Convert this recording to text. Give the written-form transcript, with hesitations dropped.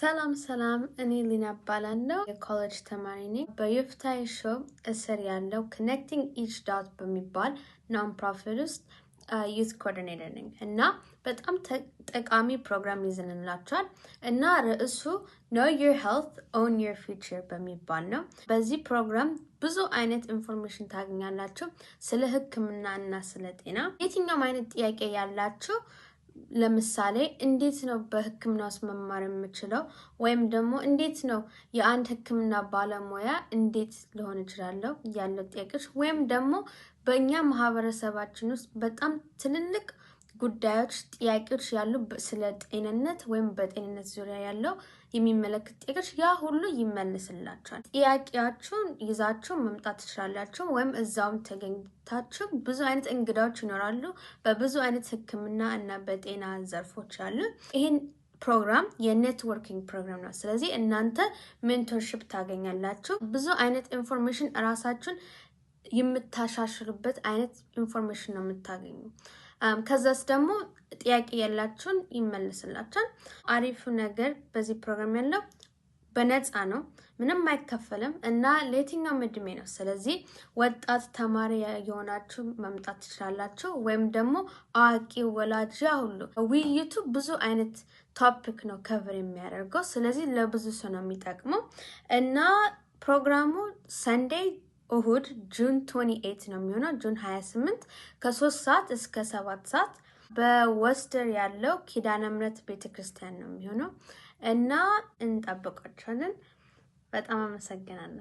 ሰላም ሰላም፣ እኔ ሊና እባላለሁ፣ የኮሌጅ ተማሪ ነኝ። በዮፍታሔ ሾው እስር ያለው Connecting Each Dot በሚባል nonprofit ውስጥ youth coordinator ነኝ እና በጣም ጠቃሚ ፕሮግራም ይዘንላችኋል እና ርዕሱ Know Your Health, Own Your Future በሚባል ነው። በዚህ ፕሮግራም ብዙ አይነት information ታገኛላችሁ ስለ ሕክምና እና ስለ ጤና። የትኛውም አይነት ጥያቄ ያላችሁ፣ ለምሳሌ እንዴት ነው በሕክምና ውስጥ መማር የምችለው፣ ወይም ደግሞ እንዴት ነው የአንድ ሕክምና ባለሙያ እንዴት ልሆን እችላለሁ ያለው ጥያቄዎች፣ ወይም ደግሞ በእኛ ማህበረሰባችን ውስጥ በጣም ትልልቅ ጉዳዮች፣ ጥያቄዎች ያሉ ስለ ጤንነት ወይም በጤንነት ዙሪያ ያለው የሚመለከት ጥያቄዎች ያ ሁሉ ይመልስላችኋል። ጥያቄያችሁን ይዛችሁ መምጣት ትችላላችሁ፣ ወይም እዛውም ተገኝታችሁ ብዙ አይነት እንግዳዎች ይኖራሉ፣ በብዙ አይነት ሕክምና እና በጤና ዘርፎች ያሉ። ይህን ፕሮግራም የ networking ፕሮግራም ነው። ስለዚህ እናንተ mentorship ታገኛላችሁ። ብዙ አይነት information፣ እራሳችሁን የምታሻሽሉበት አይነት information ነው የምታገኙ። ከዛስ ደግሞ ጥያቄ ያላችሁን ይመልስላችኋል። አሪፉ ነገር በዚህ ፕሮግራም ያለው በነፃ ነው፣ ምንም አይከፈልም እና ለየትኛውም እድሜ ነው። ስለዚህ ወጣት ተማሪ የሆናችሁ መምጣት ትችላላችሁ፣ ወይም ደግሞ አዋቂ፣ ወላጅ፣ ያ ሁሉ። ውይይቱ ብዙ አይነት topic ነው cover የሚያደርገው። ስለዚህ ለብዙ ሰው ነው የሚጠቅመው እና ፕሮግራሙ Sunday፣ እሁድ June 28 ነው የሚሆነው፣ June 28 ከ3 ሰዓት እስከ 7 ሰዓት በወስተር ያለው ኪዳነ ምሕረት ቤተክርስቲያን ነው የሚሆነው እና እንጠብቃችኋለን። በጣም አመሰግናለሁ።